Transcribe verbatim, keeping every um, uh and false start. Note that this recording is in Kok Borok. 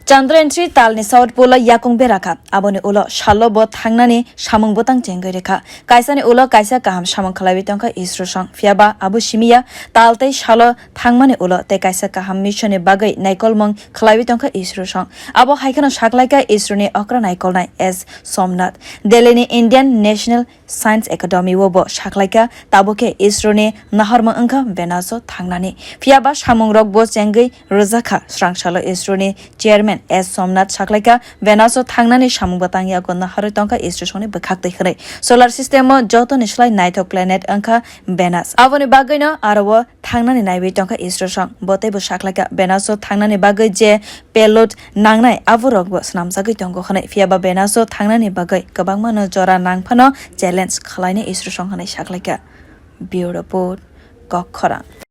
Chandrayaan three talni South Pole o yakung berakha, aboni ulo salo bo thangnani samung bwtang chengwi rikha. Kaisani ulo kaisa kaham samung khlaiwi tongkha ISRO song, phiyaba abo simiya tal tei salo thangmani ulo tei kaisa kaham mission ni bagwi naikolmung khlaiwi tongkha ISRO song. Abo haikheno saklaikha ISRO ni okra naikolnai S Somnath. Delhi ni Indian National Science Academy o bo saklaikha, tabukhe ISRO ni naharmung wngkha Venus o thangnani. Phiyaba samung rok bo chengwi rwjakha, srangsalo ISRO ni chairman S Somnath saklaikha, Venus o thangnani samung bwtang yago naharwi tongkha ISRO songni bwkhak twi hwnwi. Solar system o joto ni slai naithok planet wngkha Venus. Aboni bagwino aro o thangnani naiwi tongkha ISRO song. Bo teibo saklaikha, Venus o thangnani bagwi je payload nangnai, aborokbo swnamjagwi tongo hwnwi. Phiyaba Venus o thangnani bagwi kwbangmano jora nangphano challenge khwlainai ISRO song hwnwi saklaikha. Bureau Report, Kokkhorang.